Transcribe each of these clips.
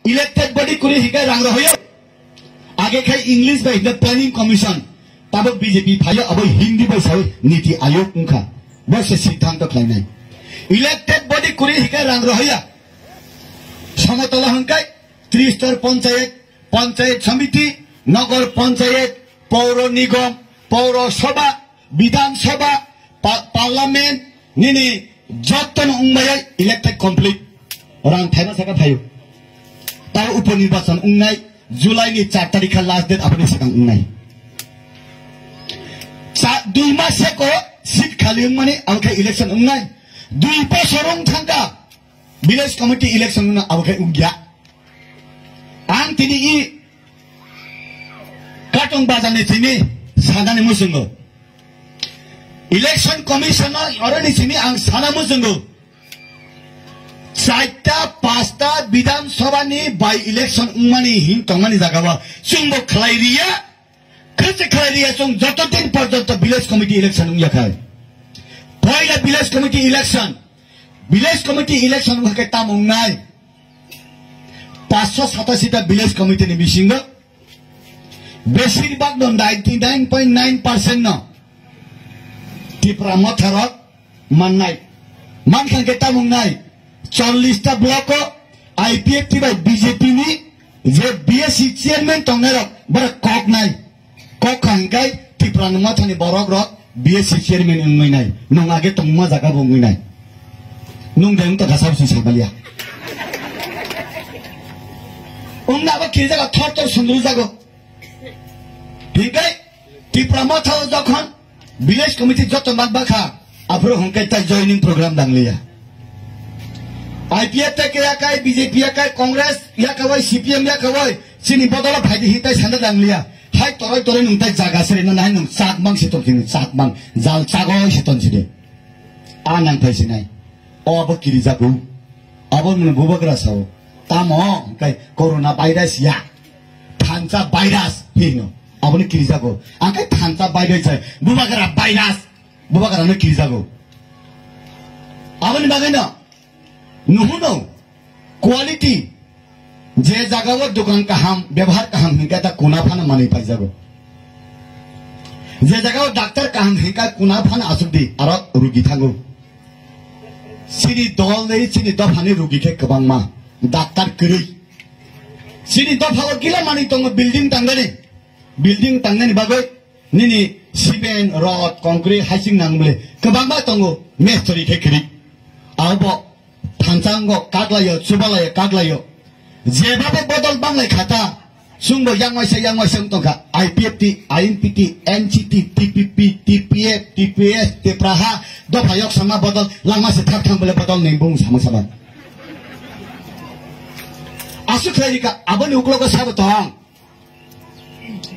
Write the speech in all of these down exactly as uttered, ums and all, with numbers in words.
Elected body kwrwi hinkhe rang rohoyo. Age khai English bai hinkhe planning commission. Tabuk B J P phaio abo Hindi bai sawi Niti Ayog wngkha. Bo se siddhanto khlainai. Elected body kwrwi hinkhe rang rohoya. Somotolo hinkhe Tristor Panchayat, Panchayat Samiti, Nagar Panchayat, Pauro Nigam, Pauro Sabha, Bidhan Sabha, pa-, Parliament, nini jotto no wngmaya elected complete. Rang thaima saka phaio. Tao uponirbachan wngnai, July ni char tarikha last date aboni swkang wngnai. Cha-, dui mas seko seat khali wngmani, abo khe election wngnai. Dui bosor wng thangkha, village committee election wngna abo khe wngya. Ang tini i Katong bazar ni simi sanani muchungo. Election Commission no oro ni simi ang sana muchungo. Chaita, pasta Bidhan Sabha ni by election wngmani hin tongmani jaga o chwngbo khlai riya, khwse khlai riya chwng joto din porjonto village committee election wngya khai. Poila village committee election, village committee election wngkha khe tamo wngnai. Paanch sho satasita village committee ni bisingo besir bak no ninety nine point nine percent no Tipra Motha rok mannai. Mankha khe tamo wngnai, chollish ta block o I P F T bai B J P ni je B S C chairman tongnai rok borok kok nai. Kok kha hingkai Tipra ni Motha ni borok rok B S C chairman wngwi nai. Nwng age tongma jaga bo wngwi nai. Nwng de wngta kha sabo se sabalia. Wngna abo kiri jaga thor thor sundru jago. Hingkai Tipra Motha o jokhon village committee joto mat bakha, aphuru hingkai ta joining program dangliya. I P F te ke yakai, B J P yakai, Congress yakawai, C P M yakawai, chini bodolo phaidi hitai sanda dangliya. Hai toroi toroi nwng tai jaga sere no nai nwng chakmang se tongkini chakmang, jal chagoi se tonsidi. A nang phai sinai. O abo kiri jago. Abo nwng bubagra sao. Tamo kai corona virus ya. Thansa virus hino. Abo ni kiri jago. Ang kai thansa virus ya. Bubagra virus. Bubagra no kiri jago. Abo ni bagai no. Nuhuno quality je jaga o dokan kaham, bebhar kaham hinkhe ta kuna phano manwi paijago. Je jaga o doctor kaham hinkhe kuna phano asuk di aro rugi thango. Chini dol ni, chini dopha ni rugi khe kwbangma, doctor kwrwi. Chini dopha o gila manwi tongo building tangnani, building tangnani bagwi nini cement, rod, concrete, hasing nang bole kwbangma tongo, mestori khe kwrwi. Abo Thansa wngkha, kaklaio, chubalaio, kaklaio. Jebabo bodol banglai khata. Chwngbo yang waisa, yang waisa wng tongkha. I P F T, I N P T, N C T, T P P, T P F, T P S, Tipraha, dopha yok sama bodol, langma se thak thang bole bodol neng bung sama sama. Aswk khlai rika, aboni uklogo sabo tong.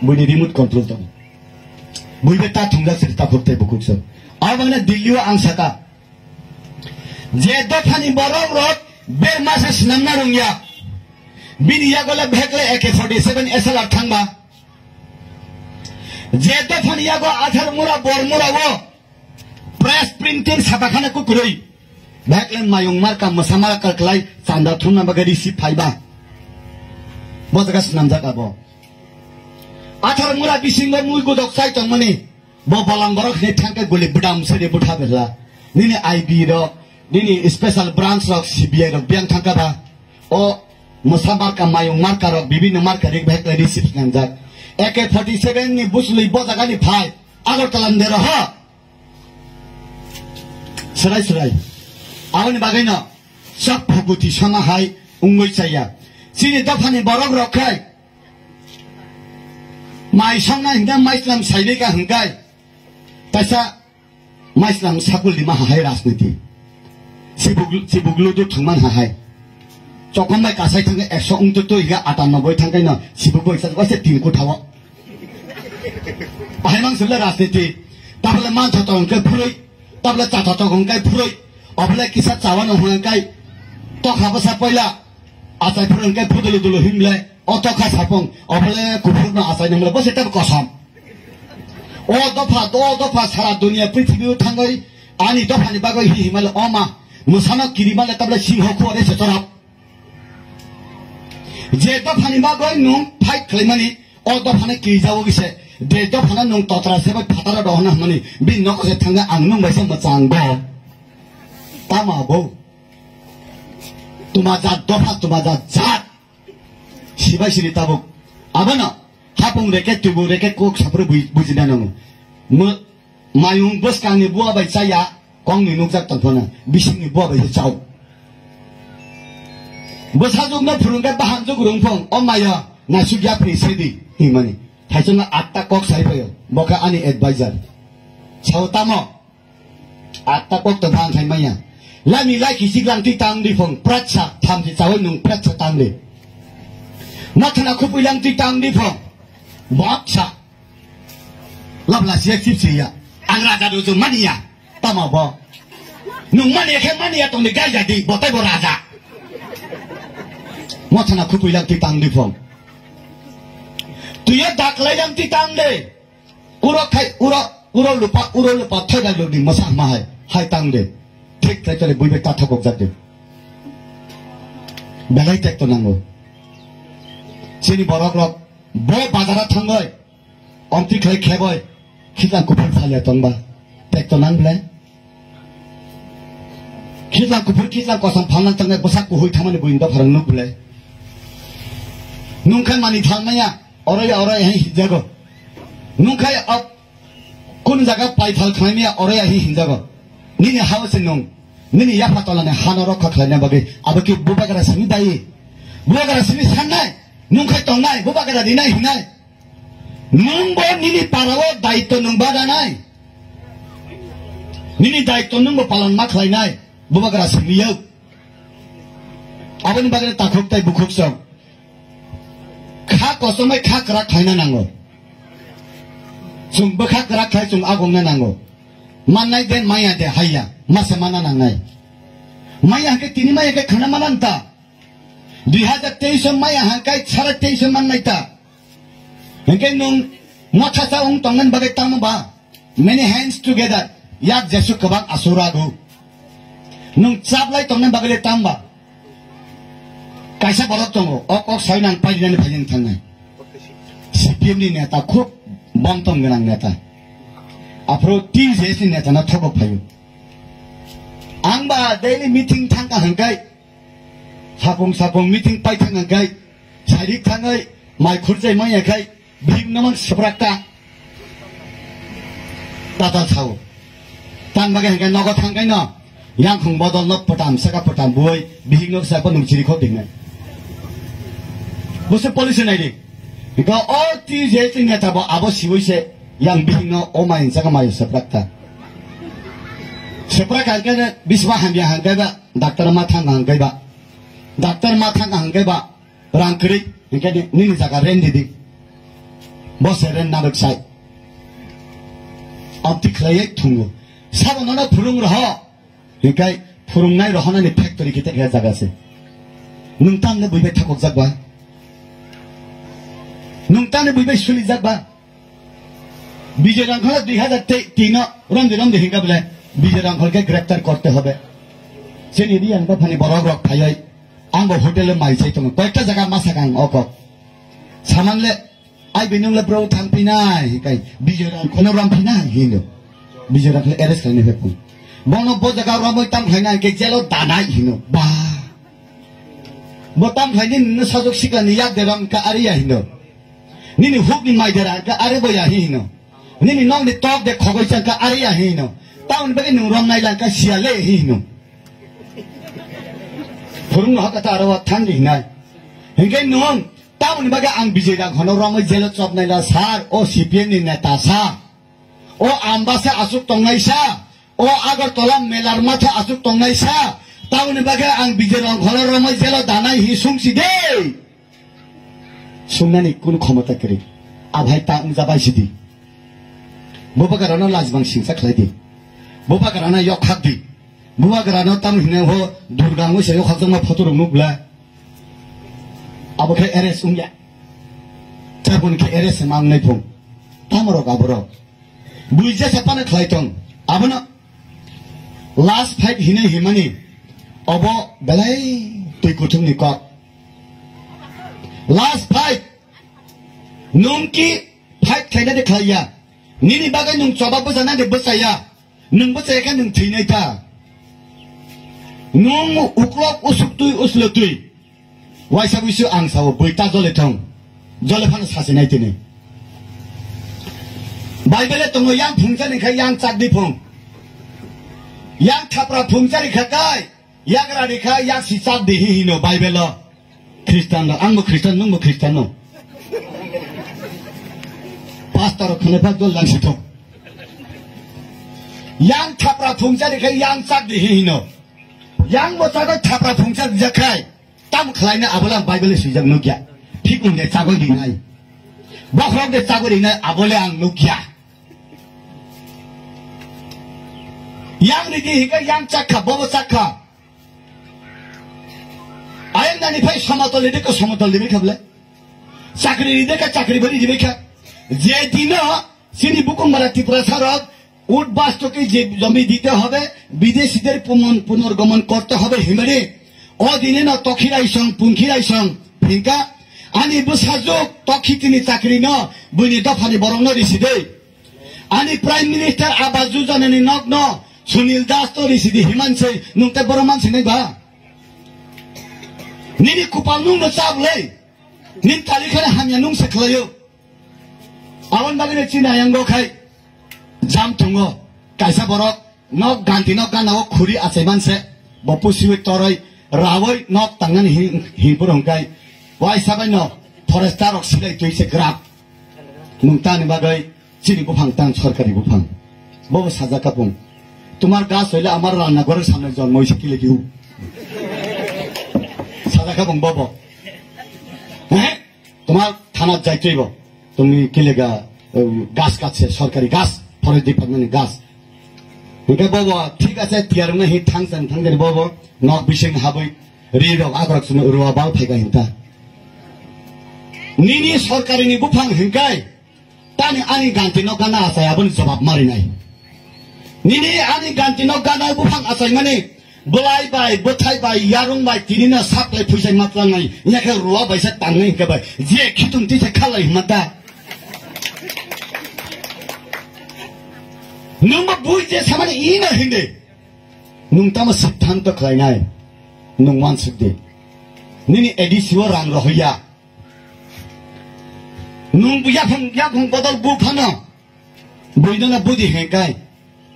Buini remote control tong. Buibe ta thungjak siri ta phurtai bukuk so. Abangna Delhi o ang saka. Je dophani borok rok ber masa sinamna rungya. Bini yagola bhekle A K forty seven S L R thangba. Je dophani yago athar mura bor mura o press printing sapa khana kukurui. Bhekle mayung marka mwsa marka kwlai chanda thumna bagwi risi phaiba. Bo jaga sinamjak abo. Athar mura bisingo mui gudok chai tongmani. Bo bolang borok hwnwi thangkhe guli bwdam sari bwtha bwla. Nini I B rok, nini special branch rok, C B I rok biyang thangkha ba. O mwsa marka, mayung marka rok, bibinno marka rik bahai khlai receive khlaijak. A K forty seven ni buchwlwi bo jagani phai Agartala ni dero ha. Swrai swrai. Aboni bagwino chak phukuti sama hai wngwi chaya. Chini dophani borok rok khai mai songna hingkhe mai slam sainai ka hingkai. Taisa Maislam sakul lima hahai rajniti. Sibuk, sibuk ludu thangman hahai. Chokon bai kasai thangkhe ekso wngtwi twi hiya atanoboi thangkhe no sibuk bai sa waise tin kutha o. Ahai mang sibla rajniti. Tabla man thoto hwnkhe phurui. Tabla cha thoto hwnkhe phurui. Obole kisa chawano hwnkhe tokha bwsa poila. Achai phuru hwnkhe phudulu dulu himle. O tokha sapung. Obole kuphurno achai nangmle. Bo se tab kosom. O dopha, o dopha sara dunia prithibi o thangwi ani dophani bagwi hi himale o ma, mwsano kirimale tabla singho khuare se chorap. Je dophani bagwi nwng fight khlaimani, o dophano kijago kise. Je dophano nwng totra se bai phataro dohona hwnmani, bini nogo se thangwi ang nwng bai se mwchang go. Tamo bo? Tuma jat dopha, tuma jat jat. Sibai siri tabuk. Abono hapung reke, tubu reke, kok sapro bui-, bujina nango. Mo-, mayung bwskangni bua bai chaya, kongni nukjak tongphano, bisingni bua bai se chao. Bwsajwkno phwrwngkhe bahamjwk rwngphong, o maya, naisuk yapri sedi, himani. Thaisongno atta kok sai phaio, bo khe ani advisor. Sao tamo? Atta kok to bang khai maya. Lami lai kichik lang twi tang di phong, pratsa, thamchi chawi nung pratsa tang di. Mathana khupui lang twi tang di phong, boksa. Labla siya chip siya. Ang raja do jo mania. Tama bo. Nung mania khe mania tong ni gai jadi, botai bo raja. Mathana khupui lang twi tang di phong. Tuya dak lai lang twi tang di. Uro khai, uro, uro lupa, uro lupa, thoida ludi masa ma hai, hai tang de. Thik khai tole bui bai ta thokok jak de. Belai tek to nango. Chini borok rok, bo bazara thangoi, omti khlai kheboi, khitang kuphur phalia tongba. Tek to nang ble. Khitang kuphur, khitang kosom phalna tangnai bwsak kuhui thangmani buini dopharang nuk ble. Nung khe mani phalmaya, oroya, oroya hai hinjago. Nung khe, ah, kun jaga pai phal khlaimaya, oroya hai hinjago. Nini hao se nung, nini yapha tolani hano rokha khlaina bagwi, abo ki bubagra simi dai? Bubagra simi sannai, nung khe tongnai, bubagra rinai hinai. Nwng bo nini parao daitw nwng badanai. Nini daitw nwng bo palan ma khlainai. Bubagra simiyo. Aboni bagwi takhuk tai bukhuk song. Kha kosomai kha kwrak khlaina nango. Chwng bwkha kwrak khlai chwng agongna nango. Mannai de maya de haiya. Masa mana nangnai. Maya hwnkhe tini maya khe khana mana nta. Dui hajar teis o maya hangkai sara teis o mannai ta. Hingke nung motha sa ung tongnan bagwi tamo ba? Many hands together. Yak jesu kwbang asura go. Nung chaplai tongnan bagwi le tam ba? Kaisa borok tongo. O kok sai nang pai dinani phai nang thangnai. C P M ni neta khub bom tong gwnang neta. Aphuru T J S ni neta na thobok phaio. Ang ba daily meeting thangka hangkai. Sapung sapung meeting pai thang hangkai. Sairik thangoi mai khurjai manya khai bhim namang saprakta. Tata sao. Tang bagai hangkai nogo thangkai no. Yang khung bodol no potam saka potam boi bihik no sa ponung chiri khok dingai. Busu policy nai di. Ko o T J S ni neta bo abo siwoi se yang bihik no o mai saka mai saprakta. Saprak hangkai na biswa hamya hangkai ba doctor ma thang hangkai ba. Doctor ma thang hangkai ba. Rang kwrwi, hingke ni, nini jaga rent di di. Bo se rent narwk sai. Abdi khlaiwi thungo. Sabo nono phurung roho. Hingke phurungnai rohonani factory khe tekya jaga se. Nung tamle buibai thakok jak ba? Nung tamle buibai suli jak ba? Bijoy Rangkhol dui hajar tei tin no romdi romdi hinga bole Bijoy Rangkhol ke greptar korte hobe. Chini Riang dophani borok rok phaioi ang bo hotel o mai chai tongo. Koyekta jaga ma saka ang oko. Saman le ai binung le bro thang pinai hikai Bijoy Rangkhol no rom pinai hino. Bijoy Rangkhol arrest khaini phepung. Bono bo jaga romoi tam khaina ke jelo danai hino. Ba. Bo tam khaini no sajok sikla ni yak de rom ka ari ya hino. Nini hukni maidera ka are bo ya hi hino. Nini nokni tok de khogoi chang ka are ya hi hino. Taun bagwi nung rom nai lang ka sia le hi hino. Phurung no haka ta aro thang di hinai. Hingke nung taun bagwi ang Bijoy Rangkhol no romoi jelo chop nai la sar o C P M ni neta sa. O Ambasa asuk tongnai sa. O Agartala melar matha asuk tongnai sa, tamoni bagwi ang Bijoy Rangkhol romoi jelo danai hi sungsi de. Sungnani kunu khomota kwrwi. Abhai ta wngjabai sidi. Bubagrano lajbang singsa khlai di. Bubagrano yokhak di. Bubagrano tam hine ho Durga wngwi se yokhak jongma photo rok nukla. Abo khe arrest wngya. Chaboni khe arrest ma wngnai phung. Tamorok aborok. Bui jesa pana khlai tong. Abono last fight hinwi himani. Obo belai twi kuthumni kok. Last fight. Nwng ki fight khainani khlaiya. Nini bagwi nwng choba bwchanani bwchaya. Nwng bwchaya khe nwng thwinai ta. Nwng uklok usuk twi uslo twi. Waisa buisu ang sao bui ta jole thong. Jole phano sasinai tini. Bible tongo yang phungchani kha yang chakdi phung. Yang thapra phungchani kha kai. Yagra rikha, yak si chak di hi hino Bible o. Khristan rok, ang bo Khristan, nwng bo Khristan no. Pastor rok khone phak dol lang si thok. Yang thapra phungcha rikha, yang chak di hi hino. Yang bo chago thapra phungcha jakhai. Tam khlaina abole ang Bible swijak nukya. Thik wng de chago rinai. Bokhorok de chago rinai abole ang nukya. Yang ridi hika yang chakha, bobo chakha. Ayang nani phai somotol ni deka somotol ni bikha ble. Chakri ni deka chakri bari ni bikha. Je dino sini bukung mara Tripura sarok ut bastoke je jomi dite hobe, bideshiter pumon-, punorgomon korte hobe himari. O dine no tokhirai song, pungkhirai song, hinka ani bwsajwk tokhitini chakri no, buini dophani borok no risidei. Ani Prime Minister Awas Yojana ni nok no Sunil Das to risidi himansai nung te boro mansai nai ba? Nini kupal nung no chablai. Nin tali khana hamya nung se khlaio. Awan bagwi ne chini ayang go khai jam thungo. Kaisa borok nok ganti nok gana o khuri achai manse. Bo pusiwi toroi rawi nok tangnani hi-, hingpur hongkai. Wai sabai no forester rok silai tui se grab. Nung tani bagwi chini buphang tang sorkari buphang. Bobo sajak kapung. Tumar gas hoile amar ranna ghoror samne jonmo hoise kile kiu. Sajak kapung bobo. He? Tumar thana jai twibo. Tumi kile ga, eh, gas katse sorkari gas, forest department ni gas. Hingke bobo thik ase tiyar na hi thang san thang dari bobo nok bising habui ri rok akrok sunu ruwa bal phai ga hinta. Nini sorkari ni buphang hingkai. Tani ani ganti no gana achai aboni jawab marinai. Nini ani ganti no gana buphang achai mani bwlai bai, bwthai bai, yarung bai, tini no saplai phuisai matlangnai, yakhe ruwa bai sa tangnai hingke bai, je khitung twi se khalai hima ta. Nwng bo bui je samani ino hindi. Nwng tamo siddhanto khlainai. Nwng wansuk di. Nini A D C o rang rohya. Nwng bu yaphang, yaphang bodol bu phano. Buino na budi hengkai.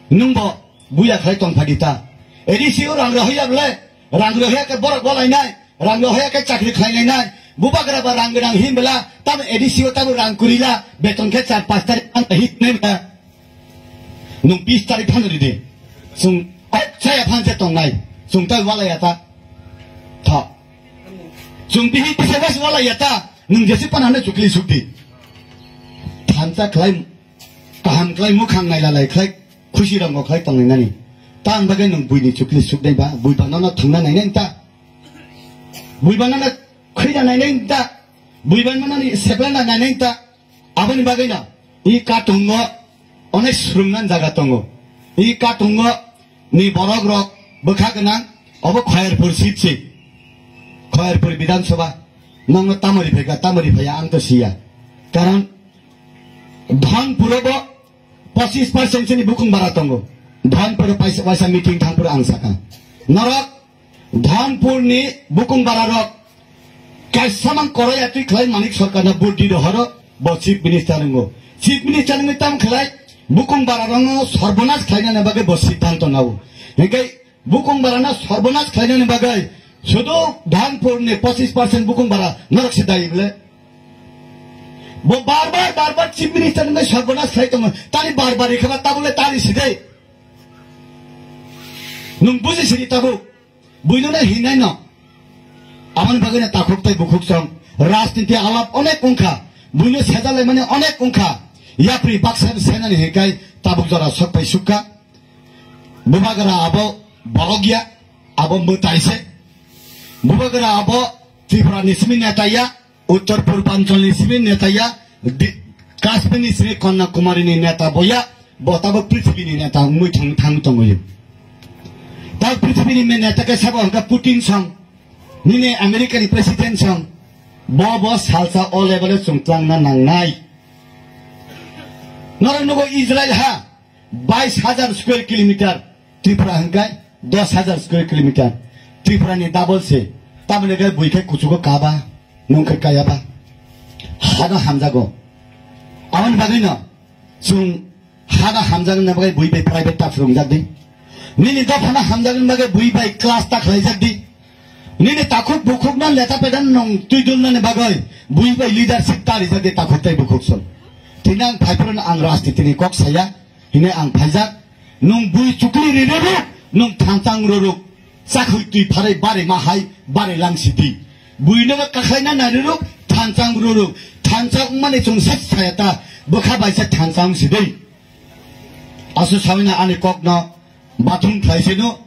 Nwng bo buya khlai tong phadi ta. A D C o rang rohya ble, rang rohya ke borok bolainai, rang rohya ke chakri khlainainai. Bubagra ba rang gwnang him bela, tam A D C o tam rang kurila, beton ke char pas tarik an hit nem ka. Nwng bis tarik phano ridi. Chwng kok chaya phan se tongnai. Chwng tai walai ya ta. Tha. Chwng bihi bisa gas walai ya ta. Nwng jesi panano chukli sukdi. Thansa khlai, kaham khlai, mukhang nailalai khlai, khusi ranggo khlai tongnai nani. Tang bagwi nwng buini chukli sukdai ba, bui ba nono thangna nainai ta. Bui ba nono khuida nainai ta. Bui ba nono ni seplana nainai ta. Aboni bagwino i katungo onek swrwngnan jaga tongo. I katungo ni borok rok bwkha gwnang obo Khayarpur seat se. Khayarpur Bidhan Sabha. Nongo tamori phaika, tamori phaya ang to siya. Karon Dhonpuro bo pochis percent sini bukung bara tongo. Dhonpuro paisa, paisa meeting thangpuro ang saka. Norok Dhonpur ni bukung bara rok kaisa mang koroi atwi khlai Manik Sarkar na buddi dohoro bo chief minister ngo. Chief minister ni tam khlai bukung bara rok no sorbonas khlai na bagwi bo siddhanto nao. Hingke bukung bara na sorbonas khlai na bagwi sudu Dhonpur ni pochis percent bukung bara norok se dai ble. Bo bar bar, bar bar chief minister ni sorbonas khlai tongo. Tani bar bar ikhaba tabule tari sidai. Nwng buji sini tabuk. Buino na hinai no. Aboni bagwi na takhuk tai bukhuk song. Rajniti alap onek wngkha. Buino sejalai mani onek wngkha. Yapri baksa senani hikai tabuk jora sok pai sukha. Bubagra abo borok ya, abo mwtai se. Bubagra abo Tripura ni simi neta ya. Uttor Purbanchal ni simi neta ya, di-, Kashmir ni simi Kanyakumari ni neta bo ya, bo tabo prithibi ni neta wngwi thang, thang tongo yo. Tabo prithibi ni neta khe sabo hwnkha Putin song, nini America ni president song, Bo bo salsa o level o chwng twlangna nangnai. Norok nugo Israel ha bais hajar square kilometer, Tripura hwnkhe dos hajar square kilometer. Tripura ni double se. Tamoni khe bui khe kuchugo kaba, nung khe kayaba. Hano hamjago. Aboni bagwino chwng hano hamjakna bagwi bui bai private ta phwrwngjak di. Nini dophano hamjakna bagwi bui bai class ta khlaijak di. Nini takhuk bukhukno leta peda nung twi dulnani bagwi bui bai leadership ta rijak di takhuk tei bukhuk song. Tini ang phaiphuru ang rajniti ni kok saya. Hine ang phaijak, nung bui chukli ri roruk, nung thansa wng roruk, chakhui twi pharai bari ma hai bari lang sidi. Bui no kakhaina nai roruk, thansa wng roruk, thansa wngmani chwng sa saya ta, bwkha bai se thansa wng sidi. Asu sawina ani kok no bathroom khlai sino,